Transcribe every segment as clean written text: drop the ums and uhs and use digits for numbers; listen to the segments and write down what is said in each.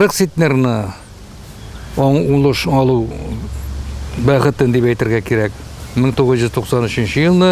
40 центнерны уңыш алу бәхетен дип әйтергә кирәк. 1993 елны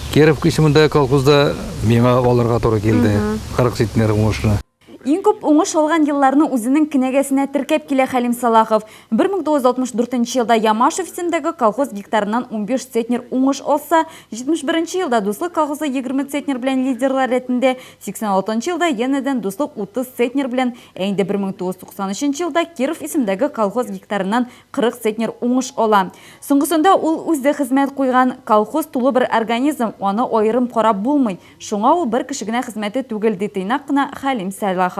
Киров исемендәге колхозда миңа алырга туры килде 40 центнер уңышны. Иң күп уңыш алган елларны үзенең кенәгәсенә теркәп килә Хәлим Салахов. 1964 елда Ямашев исемендәге колхоз гектарыннан 15 центнер уңыш алса, 71 елда Дуслык колхозы 20 центнер белән лидерлар рәтендә, 86 елда янәдән Дуслык 30 центнер белән, ә инде 1993 елда Киров исемендәге колхоз гектарыннан 40 центнер уңыш ала. Соңгысында ул үзе хезмәт куйган. Колхоз тулы бер организм, аны аерым карап булмый. Шуңа ул бер кеше генә хезмәте түгел, ди тыйнак кына Хәлим Сәлахов.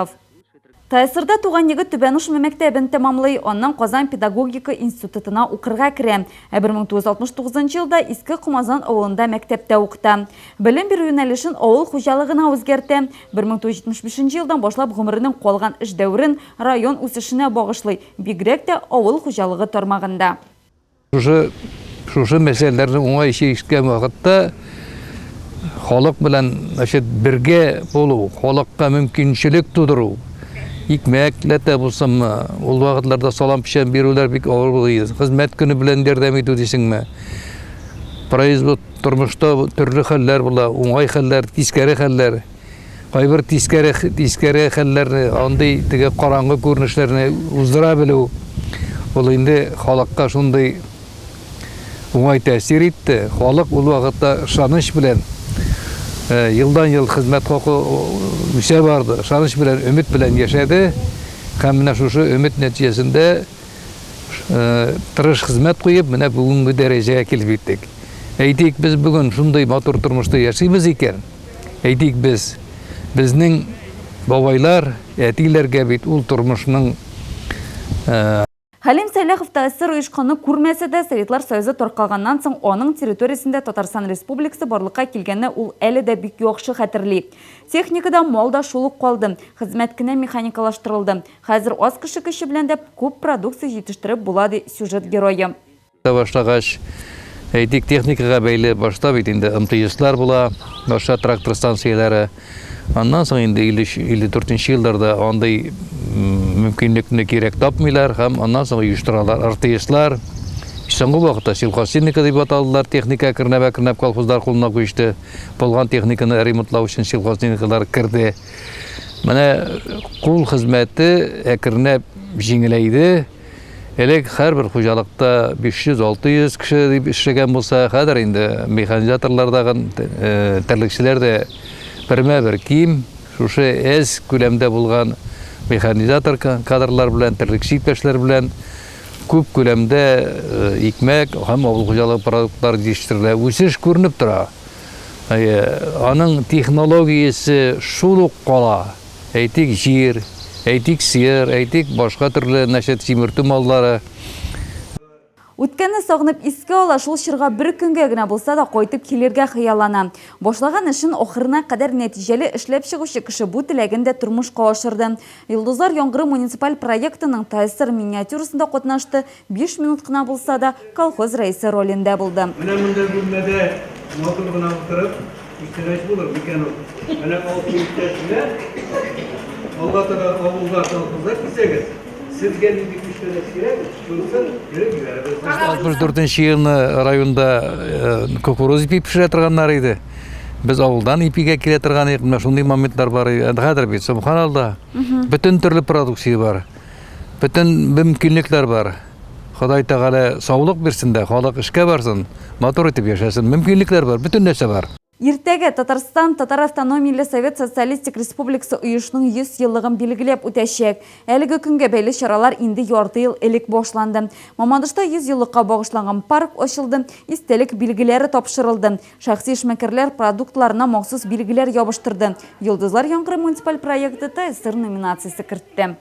ТАССРда туган егет Түбән Ушма мәктәбен тәмамлый, аннан Казан педагогика институтына укырга керә. Ә 1969 елда Иске Комазан авылында мәктәптә укыта. Белем бирү юнәлешен авыл хуҗалыгына үзгәртә. 1975 елдан башлап гомеренең калган эш дәверен район үсешенә багышлый, бигрәк тә авыл хуҗалыгы тармагында. Шушы шушы мәсьәләләрне уңай чишкән вакытта халык белән, значит, бергә булу, халыкка мөмкинчелек тудыру, икмәк ләтә булсынмы, ул вакытларда салам печән бирүләр бик авыр булды, хезмәт көне белән ярдәм итү дисеңме. Производ тормышта төрле хәлләр була, уңай хәлләр, тискәре хәлләр. Кайбер тискәре тискәре хәлләрне, андый теге караңгы күренешләрне уздыра белү, ул инде халыкка шундый уңай тәэсир итте. Халык ул вакытта ышаныч белән елдан-ел хезмәт хакы үсә барды, ышаныч белән, өмет белән яшәде. Һәм менә шушы өмет нәтиҗәсендә тырыш хезмәт куеп, менә бүгенге дәрәҗәгә килеп җиттек. Әйтик, без бүген шундый матур тормышта яшибез икән, әйтик, без, безнең бабайлар, әтиләргә бит ул тормышның Хәлим Сәләхов ТАССР оешканны күрмәсә дә, Советлар Союзы таркалганнан соң аның территориясендә Татарстан Республикасы барлыкка килгәнне ул әле дә бик яхшы хәтерли. Техника да, мал да шул ук калды, хезмәт кенә механикалаштырылды. Хәзер аз кеше көче белән дә күп продукция җитештереп була, ди сюжет герое. Башлагач, әйтик, техникага бәйле башта бит инде МТСлар була, башта трактор станцияләре. Аннан соң инде 53, 54 елларда андый мөмкинлекне кирәк тапмыйлар һәм аннан соң оештыралар РТСлар. Соңгы вакытта сельхозтехника дип аталдылар, техника әкренләп-әкренләп колхозлар кулына күчте. Булган техниканы ремонтлау өчен сельхозтехникалар керде. Менә кул хезмәте әкренләп җиңеләйде. Элек һәрбер хуҗалыкта 500-600 кеше дип эшләгән булса, хәзер инде механизаторлар да, терлекчеләр дә бермә-бер ким. Шушы әз күләмдә булган механизатор кадрлар белән, терлекче иптәшләр белән күп күләмдә икмәк һәм авыл хуҗалыгы продуктлары җитештерелә. Үсеш күренеп тора. Аның технологиясе шул ук кала. Әйтик, җир, әйтик, сыер, әйтик, башка төрле нәрсә симертү маллары. Үткәнне сагынып искә ала, шул чорга бер көнгә генә булса да кайтып килергә хыяллана. Башлаган эшен ахырына кадәр нәтиҗәле эшләп чыгучы кеше бу теләген дә тормышка ашырды. Йолдызлар яңгыры муниципаль проектының ТАССР миниатюрасында катнашты, Биш минут кына булса да, колхоз рәисе ролендә булды. Менә монда бүлмәдә матур гына утырып, күчтәнәч булыр микән ул? Менә алты иптәш белән алга таба авылга колхозга килсәгез, сезгә нинди күчтәнәч кирәк, шунысын биреп җибәрәбез. 64 нче елны районда кукуруз ипи пешерә торганнар иде. Без авылдан ипигә килә торган идек. Менә шундый моментлар бар иде. Хәзер бит, сөбханалла, бөтен төрле продукция бар. Бөтен мөмкинлекләр бар. Ходай Тәгалә саулык бирсен дә, халык эшкә барсын, матур итеп яшәсен. Мөмкинлекләр бар, бөтен нәрсә бар. Иртәгә Татарстан Татар Автономияле Совет Социалистик Республикасы оешуның 100 еллыгын билгеләп үтәчәк. Әлеге көнгә бәйле чаралар инде ярты ел элек башланды. Мамадышта 100 еллыкка багышланган парк ачылды, истәлек билгеләре тапшырылды. Шәхси эшмәкәрләр продуктларына махсус билгеләр ябыштырды. Йолдызлар яңгыры муниципаль проекты ТСР номинациясе кертте.